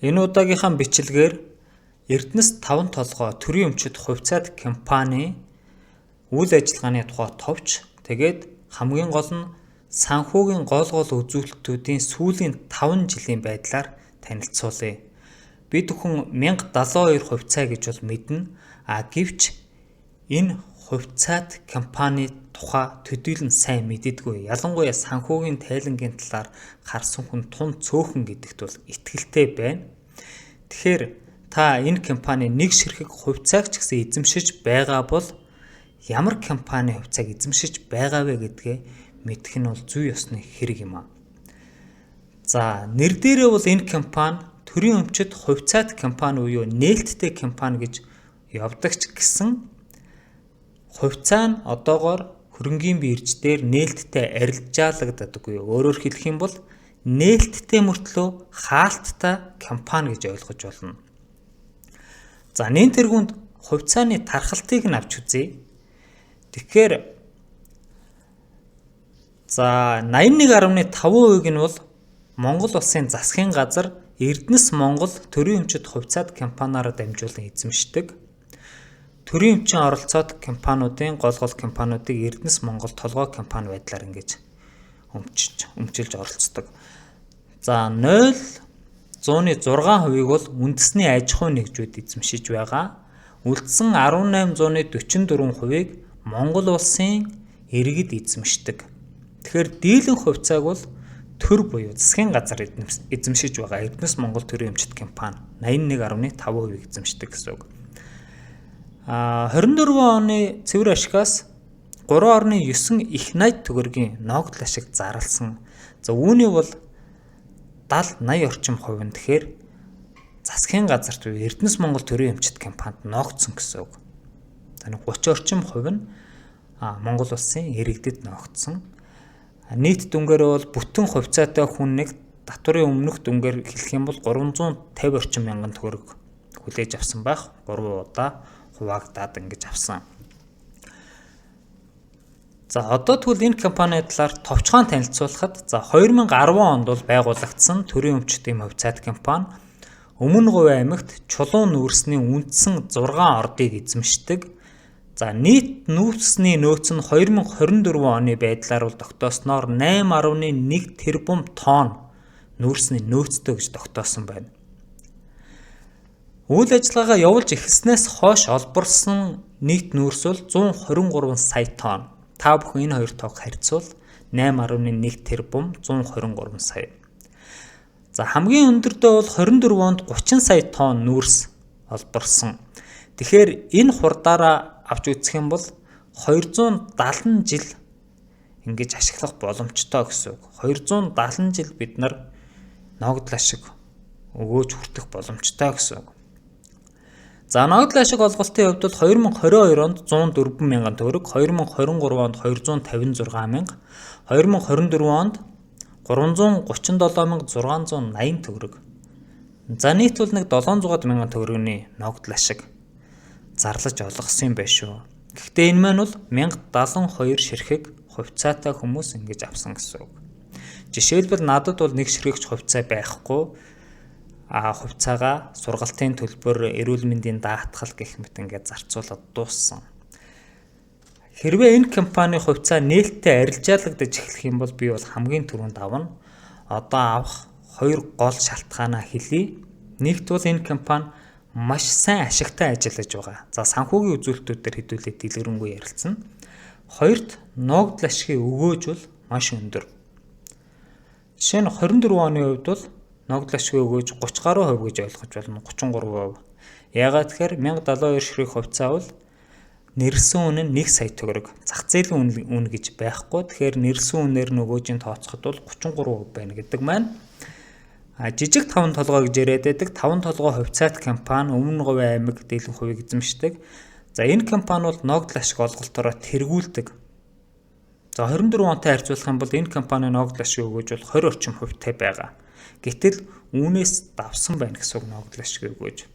Энэ удаагийнхаа бичлэгээр Эрдэнэс таван толгой төрийн өмчит хувьцаат компани үйл ажиллагааны тухай товч, тэгээд хамгийн гол нь санхүүгийн гол гол үзүүлэлтүүдийн сүүлийн 5 жилийн байдлаар танилцуулъя. Бид бүхэн 1072 хувьцаа гэж бол мэднэ. А гэвч энэ хувьцаат компани тухай төдийлөн сайн мэддэггүй. Ялангуяа санхүүгийн тайлангийн талаар харсан хүн тун цөөхөн гэдэгт бол итгэлтэй байна. Тэгэхээр та энэ компани нэг ширхэг хувьцааг ч гэсэн эзэмшиж байгаа бол ямар компани хувьцааг эзэмшиж байгаа вэ гэдгээ мэдэх нь бол зүй ёсны хэрэг юм аа. За, нэр дээрээ бол энэ компани төрийн өмчит хувьцаат компани буюу нээлттэй компани гэж явдаг ч гэсэн хувьцаа нь одоогоор хөрөнгийн бирж дээр нээлттэй арилжаалагддаггүй. Өөрөөр хэлэх юм бол нээлттэй мөртлөө хаалттай компани гэж ойлгож болно. За, нэн тэргуунд хувьцааны тархалтыг нь авч үзье. Тэгэхээр за 81.5% нь бол Монгол улсын засгийн газар Эрдэнэс Монгол төрийн өмчит хувьцаат компаниараа дамжуулан эзэмшдэг. Төрийн өмчийн оролцоод компаниудын гол гол компаниудыг Эрдэнэс Монгол толгой компани байдлаар ингэж өмчилж оролцдог. За, 0.6%-ийг бол үндэсний аж ахуйн нэгжүүд эзэмшиж байгаа. Үлдсэн 18.44%-ийг Монгол улсын иргэд эзэмшдэг. Тэгэхээр дийлэн хувьцааг бол төр буюу засгийн газар эзэмшиж байгаа. Эрдэнэс Монгол төрийн өмчит компани 81.5% эзэмшдэг гэсэн үг. А 24 оны цэвэр ашигаас 3.9 их 80 төгрөгийн ногдол ашиг зарласан. За, үүний бол 70 80 орчим хувь нь тэгэхээр засгийн газарт буюу Эрдэнэс Монгол төрийн өмчит компанид ногдсон гэсэн үг. За, нэг 30 орчим хувь нь Монгол улсын иргэдэд ногдсон. Нийт дүнгээр бол бүтэн хувьцаатай хүн нэг татварын өмнөх дүнгээр хэлэх юм бол 350 орчим мянган төгрөг хүлээж авсан байх. 3 удаа хуваагдаад ингэж авсан. За, одоо тэгвэл энэ компани талаар товчхон танилцуулахад, за, 2010 онд бол байгуулагдсан төрийн өмчит ийм хувьцаат компани Өмнө Говь аймагт Чулуун нүүрсний үндсэн 6 ордыг эзэмшдэг. За, нийт нүүрсний нөөц нь 2024 оны байдлаар бол тогтоосноор 8.1 тэрбум тонн нүүрсний нөөцтэй гэж тогтоосон байна. Үйл ажиллагаагаа явуулж эхэлснээс хойш олборлосон нийт нүүрс бол 123 сая тонн. Та бүхэн энэ хоёр тоог харьцуул: 8.1 тэрбум, 123 сая. За, хамгийн өндөрдөө бол 24 онд 30 сая тонн нүүрс олборлосон. Тэгэхээр энэ хурдаараа авч үзэх юм бол 270 жил ингэж ашиглах боломжтой гэсэн үг. 270 жил бид нар ногдол ашиг өгөөж хүртэх боломжтой гэсэн үг. За, ногдол ашиг олголтын хувьд бол 2022 онд 104 мянган төгрөг, 2023 онд 256 мянга, 2024 онд 337 680 төгрөг. За, нийт бол нэг 700 мянган төгрөгийн ногдол ашиг зарлаж олгосон юм байна шүү. Гэхдээ энэ маань бол 1072 ширхэг хувьцаатай хүмүүс ингэж авсан гэсэн үг. Жишээлбэл, надад бол нэг ширхэгч хувьцаа байхгүй, а хувьцаагаа сургалтын төлбөр, эрүүл мэндийн даатгал гэх мэт ингээд зарцуулаад дууссан. Хэрвээ энэ компани хувьцаа нээлттэй арилжаалагдаж эхлэх юм бол би бол хамгийн түрүүнд авна. Одоо авах хоёр гол шалтгаанаа хэлье. Нэгт бол энэ компани маш сайн ашигтай ажиллаж байгаа. За, санхүүгийн үзүүлэлтүүд дээр хэдүүлээ дэлгэрэнгүй ярилцсан. Хоёрт, ногдол ашигын өгөөж бол маш өндөр. Жишээ нь, 24 оны хувьд бол ногдол ашигын өгөөж 30 гаруй хувь гэж ойлгож байна. 33%. Яагаад тэгэхээр 1072 ширхэг хувьцаа бол нэрлэсэн үнэ нь 1 сая төгрөг. Зах зээлийн үнэ гэж байхгүй. Тэгэхээр нэрлэсэн үнээр нь өгөөжийн тооцоход бол 33% байна гэдэг маань. А жижиг таван толгой гэж яриад байдаг. Таван толгой хувьцаат компани Өмнө Говь аймаг дийлэн хувийг эзэмшдэг. За, энэ компани бол ногдол ашиг олголтоороо тэргүүлдэг. За, 24 онтой харьцуулах юм бол энэ компани ногдол ашиг өгөөж бол 20 орчим хувьтай байгаа. Гэтэл үүнээс давсан байна гэсэн үг ногдол ашиг өгөөж.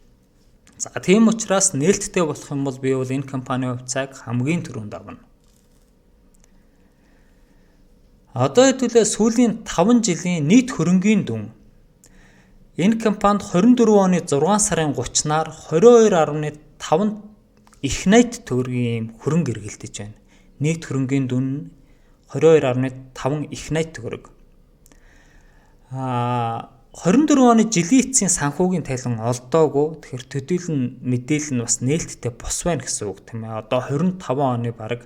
За, тийм учраас нээлттэй болох юм бол би бол энэ компани хувьцааг хамгийн түрүүнд авна. Одоо хэдүүлээ сүүлийн 5 жилийн нийт хөрөнгийн дүн. Энэ компанид 24 оны 6 сарын 30-наар 22.5 их найт төгрөгийн хөрөнгө эргэлдэж байна. Нийт хөрөнгийн дүн нь 22.5 их найт төгрөг. 24 оны жилийн эцсийн санхүүгийн тайлан олдоогүй. Тэгэхээр төдийлөн мэдээлэл нь бас нээлттэй бус байна гэсэн үг тийм ээ. Одоо 25 оны бараг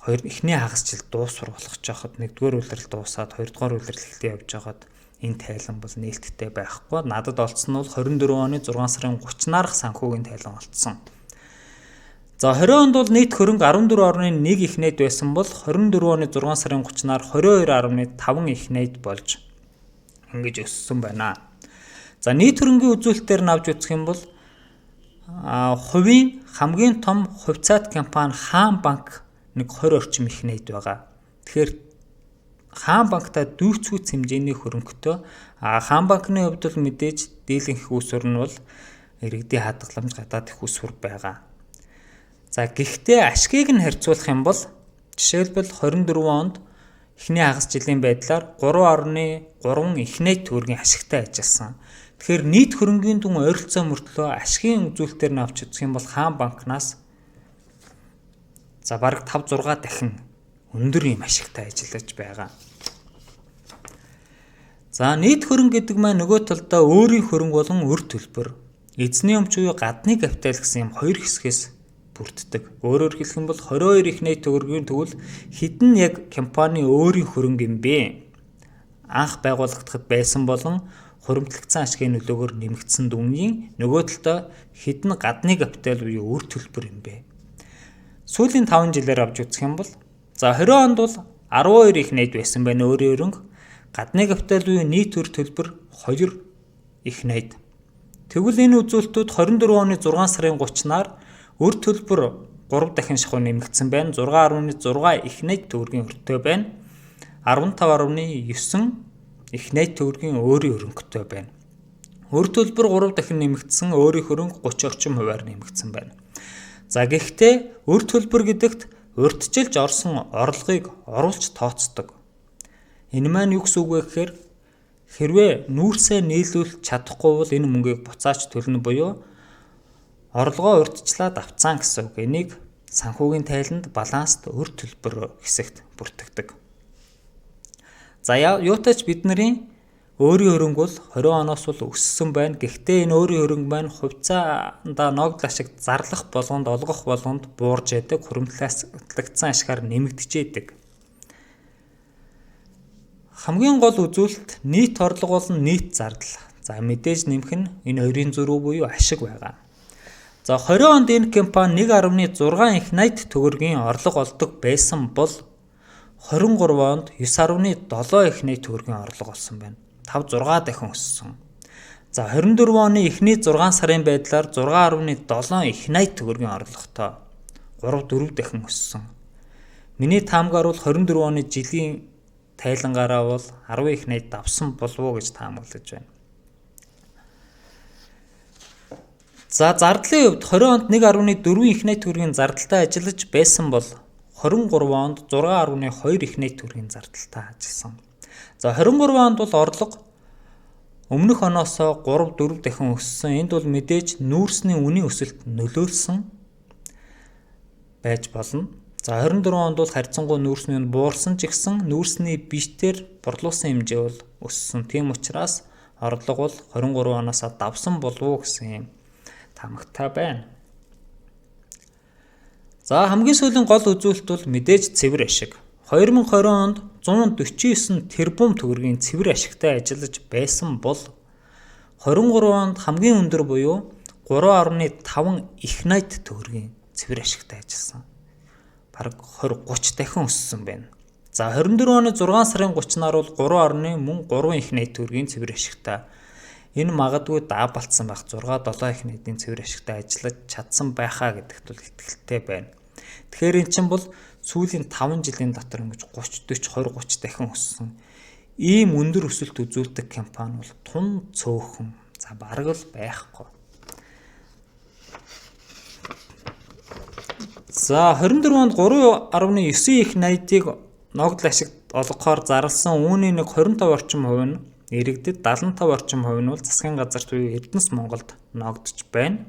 эхний хагас жил дуусвар болох ч байхад 1-р улирал дуусаад 2-р улирал эхлэе явж байгаад энэ тайлан бол нээлттэй байхгүй. Надад олдсон нь бол 24 оны 6 сарын 30-наарх санхүүгийн тайлан олдсон. За 20 онд бол нийт хөрөнгө 14.1 их найд байсан бол 24 оны 6 сарын 30-наар 22.5 их найд болж ингэж өссөн байна. За нийт хөрөнгийн үзүүлэлтээр нь авч үзэх юм бол хувийн хамгийн том хувьцаат компани Хаан банк нэг 20 орчим их найд байгаа. Тэгэхээр Хаан банктай дүйцэхүйц хэмжээний хөрөнгөтэй. Хаан банкны хувьд бол мэдээж дийлэнх их үүсвэр нь бол иргэдийн хадгаламж, гадаад их үүсвэр байгаа. За гэхдээ ашгийг нь харьцуулах юм бол жишээлбэл 24 онд эхний хагас жилийн байдлаар 3.3 их найд төгрөгийн ашигтай ажилласан. Тэгэхээр нийт хөрөнгийн дүн ойролцоо мөртлөө ашигын үзүүлэлтээр нь авч үзэх юм бол Хаан банкнаас за бараг 5 6 дахин өндөр юм ашигтай ажиллаж байгаа. За нийт хөрөнгө гэдэг маань нөгөө талдаа өөрийн хөрөнгө болон өр төлбөр, эзний өмч буюу гадны капитал гэсэн юм хоёр хэсгээс бүрддэг. Өөрөөр хэлэх юм бол 22 их найд төгрөгийн тэгвэл хэдэн яг компани өөрийн хөрөнгө юм бэ? Анх байгуулагдахад байсан болон хуримтлагдсан ашигын нөлөөгөөр нэмэгдсэн дүнгийн нөгөө талдаа хэдэн гадны капитал буюу өр төлбөр юм бэ? Сүүлийн 5 жилээр авч үзэх юм бол за 20 онд бол 12 их найд байсан байна өөрийн хөрөнгө. Гадны капитал буюу нийт өр төлбөр 2 их найд. Тэгвэл энэ үзүүлэлтүүд 24 оны 6 сарын 30-наар өр төлбөр 3 дахин шахуу нэмэгдсэн байна. 6.6 их найд төгрөгийн өртөө байна. 15.9 их найд төгрөгийн өөрийн хөрөнгөтэй байна. Өр төлбөр 3 дахин нэмэгдсэн, өөрийн хөрөнгө 30 орчим хувиар нэмэгдсэн байна. За гэхдээ өр төлбөр гэдэгт урьдчилж орсон орлогыг оруулж тооцдог. Энэ маань юу гэсэн үг вэ гэхээр хэрвээ нүүрсээ нийлүүлж чадахгүй бол энэ мөнгийг буцааж төлнө буюу орлогоо урьдчилаад авцсан гэсэн үг. Энийг санхүүгийн тайланд баланст өр төлбөр хэсэгт бүртгэдэг. За юутай ч бидний өөрийн хөрөнгө бол 20 оноос бол өссөн байна. Гэхдээ энэ өөрийн хөрөнгө маань хувьцаандаа ногдол ашиг зарлах болгонд, олгох болгонд буурж яадаг, хуримтлагдсан ашгаар нэмэгдэж яадаг. Хамгийн гол үзүүлэлт нийт орлого болон нийт зардал. За мэдээж нэмэх нь энэ хоёрын зөрүү буюу ашиг байгаа. За 20 онд энэ компани 1.6 их найд төгрөгийн орлого олдог байсан бол 23 онд 9.7 их найд төгрөгийн орлого олсон байна. 5 6 дахин өссөн. За 24 оны эхний 6 сарын байдлаар 6.7 их найд төгрөгийн орлоготой 3 4 дахин өссөн. Миний таамгаар бол 24 оны жилийн тайлангаараа бол 10 их найд давсан болов уу гэж таамаглаж байна. За зардлын хувьд 20 онд 1.4 их найд төгрөгийн зардалтай ажиллаж байсан бол 23 онд 6.2 их найд төгрөгийн зардалтай ажилласан. За 23 онд бол орлого өмнөх оноосоо 3 4 дахин өссөн. Энд бол мэдээж нүүрсний үнийн өсөлт нөлөөлсөн байж болно. За 24 онд бол харьцангуй нүүрсний үн буурсан ч гэсэн нүүрсний биетээр борлуулсан хэмжээ бол өссөн. Тийм учраас орлого бол 23 оноос давсан болов уу гэсэн юм таамагтай байна. За хамгийн сүүлийн гол үзүүлэлт бол мэдээж цэвэр ашиг. 2020 онд 149 тэрбум төгрөгийн цэвэр ашигтай ажиллаж байсан бол 23 онд хамгийн өндөр буюу 3.5 их найд төгрөгийн цэвэр ашигтай ажилласан. Бараг 20 30 дахин өссөн байна. За 24 оны 6 сарын 30-наар бол 3.3 их найд төгрөгийн цэвэр ашигтай. Энэ магадгүй даабалтсан байх 6 7 их найдын цэвэр ашигтай ажиллаж чадсан байхаа гэдэгт бол итгэлтэй байна. Тэгэхээр эн чинь бол сүүлийн 5 жилийн дотор ингэж 30 40 20 30 дахин өссөн. Ийм өндөр өсөлт үзүүлдэг компани бол тун цөөхөн. За бараг л байхгүй. За 24 онд 3.9 их найдыг ногдол ашиг олгохоор зарласан үүний нэг 25 орчим хувь нь Иргэдэд 75 орчим хувь нь бол засгийн газарт буюу Эрдэнэс Монголд ноогдож байна.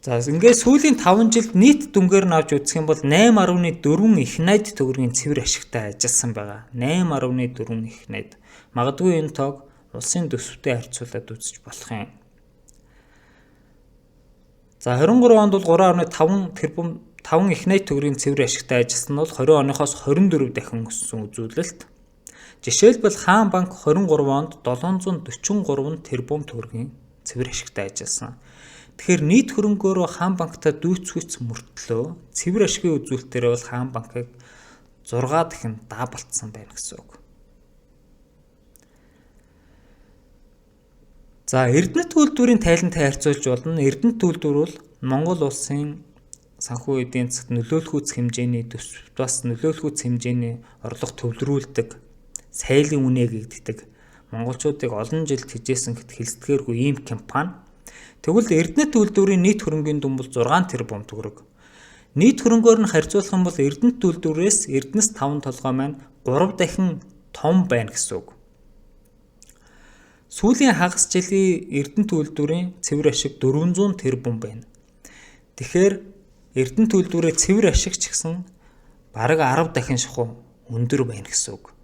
За ингээд сүүлийн 5 жилд нийт дүнгээр нь авч үзэх юм бол 8.4 их 80 төгрөгийн цэвэр ашигтай ажилласан байгаа. 8.4 их 80. Магадгүй энэ тоог улсын төсөвтэй харьцуулаад үзэж болох юм. За 23 онд бол 3.5 тэрбум 5 их 80 төгрөгийн цэвэр ашигтай ажилласан нь бол 20 оныхоос 24 дахин өссөн үзүүлэлт. Жишээлбэл Хаан банк 23 онд 743 тэрбум төгрөгийн цэвэр ашигтай ажилласан. Тэгэхээр нийт хөрөнгөөрөө Хаан банктай дүйцэхүйц мөртлөө цэвэр ашигын үзүүлэлтээр бол Хаан банкыг 6 дахин даблдсан байна гэсэн үг. За Эрдэнэт үйлдвэрийн тайлантай харьцуулж болно. Эрдэнэт үйлдвэр бол Монгол улсын санхүү эдийн засагт нөлөөлөхүйц хэмжээний төсөвт бас нөлөөлөхүйц хэмжээний орлого төвлөрүүлдэг, сайлын үнэ гэгддэг. Монголчуудыг олон жил тэжээсэн гэт хэлсдгээргүй ийм компани. Тэгвэл Эрдэнэт үйлдвэрийн нийт хөрөнгийн дүн бол 6 тэрбум төгрөг. Нийт хөрөнгөөр нь харьцуулах юм бол Эрдэнэт үйлдвэрээс Эрдэнэс 5 толгой маань 3 дахин том байна гэсэн үг. Сүүлийн хагас жилийн Эрдэнэт үйлдвэрийн цэвэр ашиг 400 тэрбум байна. Тэгэхээр Эрдэнэт үйлдвэрээ цэвэр ашиг ч гэсэн бараг 10 дахин шахуу өндөр байна гэсэн үг.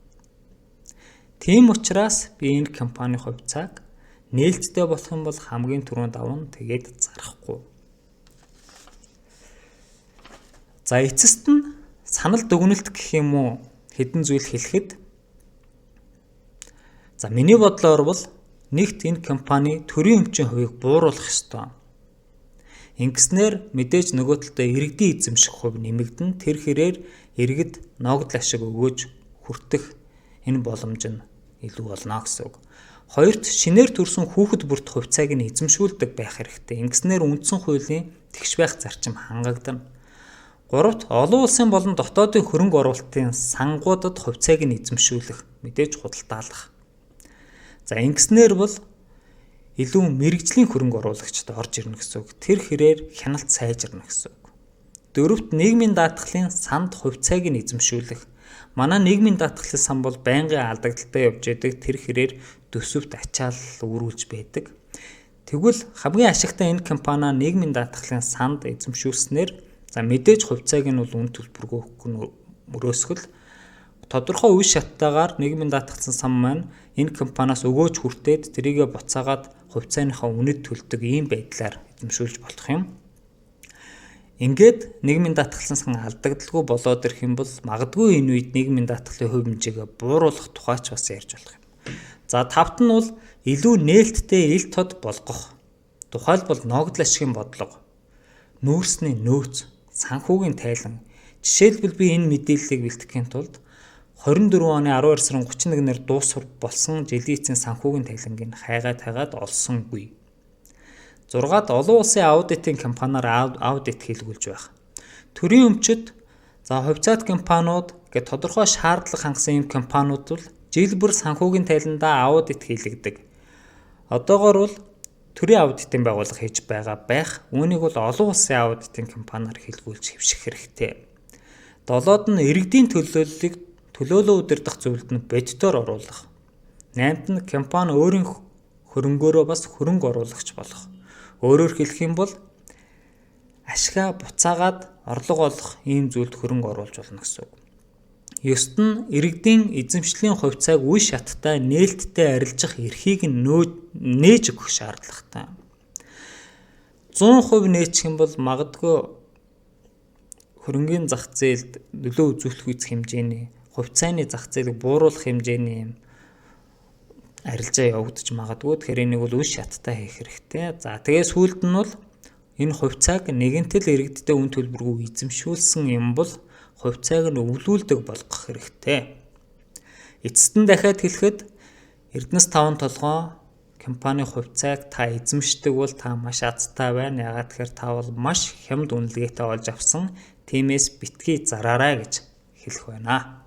Тийм учраас би энэ компани хувьцааг нээлттэй болох юм бол хамгийн түрүүнд авна, тэгээд зарахгүй. За эцэст нь санал дүгнэлт гэх юм уу хэдэн зүйл хэлэхэд за миний бодлоор бол нэгт энэ компани төрийн өмчийн хувийг бууруулах ёстой. Ингэснээр мэдээж нөгөө талдаа иргэдийн эзэмших хувь нэмэгдэн, тэр хэрээр иргэд ногдол ашиг өгөөж хүртэх энэ боломж нь илүү болно гэсэн үг. Хоёрт шинээр төрсэн хүүхэд бүрт хувьцааг нь эзэмшүүлдэг байх хэрэгтэй. Ингэснээр үндсэн хуулийн тэгш байх зарчим хангагдана. Гуравт олон улсын болон дотоодын хөрөнгө оруулалтын сангуудад хувьцааг нь эзэмшүүлэх, мэдээж худалдаалах. За ингэснээр бол илүү мэрэгжлийн хөрөнгө оруулагчид орж ирнэ гэсэн үг. Тэр хэрээр хяналт сайжирна гэсэн үг. Дөрөвт нийгмийн даатгалын санд хувьцааг нь эзэмшүүлэх. Манай нийгмийн даатгалын сан бол байнгын алдагдaltaй явж байдаг. Тэр хэрээр төсөвт ачаал үүрүүлж байдаг. Тэгвэл хамгийн ашигтай энэ компани нийгмийн даатгалын санд эзэмшүүлснээр за мэдээж хувьцааг нь бол үн төлбөргүй өгөх нь мөрөөсгөл тодорхой үе шаттайгаар нийгмийн даатгалсан сан маань энэ компаниас өгөөж хүртээд тэрийгэ буцаагаад хувьцааныхаа үнэд төлдөг ийм байдлаар эзэмшүүлж болох юм. Ингээд нийгмийн даатгалсан сан алдагдaltaгүй болоод ирэх юм бол магадгүй энэ үед нийгмийн даатгалын хувь хэмжээгээ бууруулах тухай ч бас ярьж болох юм. За тавт нь бол илүү нээлттэй ил тод болгох. Тухайлбал ногдол ашигын бодлого, нүүрсний нөөц, санхүүгийн тайлан. Жишээлбэл би энэ мэдээллийг бэлтгэхийн тулд 24 оны 12 сарын 31-нд дуусвар болсон жилийн эцсийн санхүүгийн тайлангийг хайгаад олсонгүй. 6-ад олон улсын аудитын компаниар аудит хийлгүүлж байх. Төрийн өмчөд за хувьцаат компаниуд гэх тодорхой шаардлага хангасан юм компаниуд бол жил бүр санхүүгийн тайландаа аудит хийлэгдэг. Одоогоор бол төрийн аудитын байгууллага хийж байгаа байх. Үүнийг бол олон улсын аудитын компаниар хийлгүүлж хэвших хэрэгтэй. 7-д нь иргэдийн төлөөллийг төлөөлөө удирдах зөвлөлд нь бодитоор оруулах. 8-д нь компани өөрийн хөрөнгөөрөө бас хөрөнгө оруулагч болох. Өөрөөр хэлэх юм бол ашгаа буцаагаад орлого олох ийм зүйлд хөрөнгө оруулж болно гэсэн үг. 9-т нь иргэдийн эзэмшлийн хувьцааг үе шаттай нээлттэй арилжах эрхийг нь нээж өгөх шаардлагатай. 100% нээчих юм бол магадгүй хөрөнгийн зах зээлд нөлөө үзүүлэх үйц хэмжээний хувьцааны зах зээлийг бууруулах хэмжээний юм арилжаа явагдаж магадгүй. Тэгэхээр энийг бол үе шаттай хийх хэрэгтэй. За тэгээ сүүлд нь бол энэ хувьцааг нэгэнтэл иргэдтэй үн төлбөргүй эзэмшүүлсэн юм бол хувьцааг нь өвлүүлдэг болгох хэрэгтэй. Эцэст нь дахиад хэлэхэд Эрдэнэс 5 толгой компани хувьцааг та эзэмшдэг бол та маш азтай байна. Яагаад тэгэхээр та бол маш хямд үнэлгээтэй олж авсан. Тиймээс битгий зараарай гэж хэлэх байна.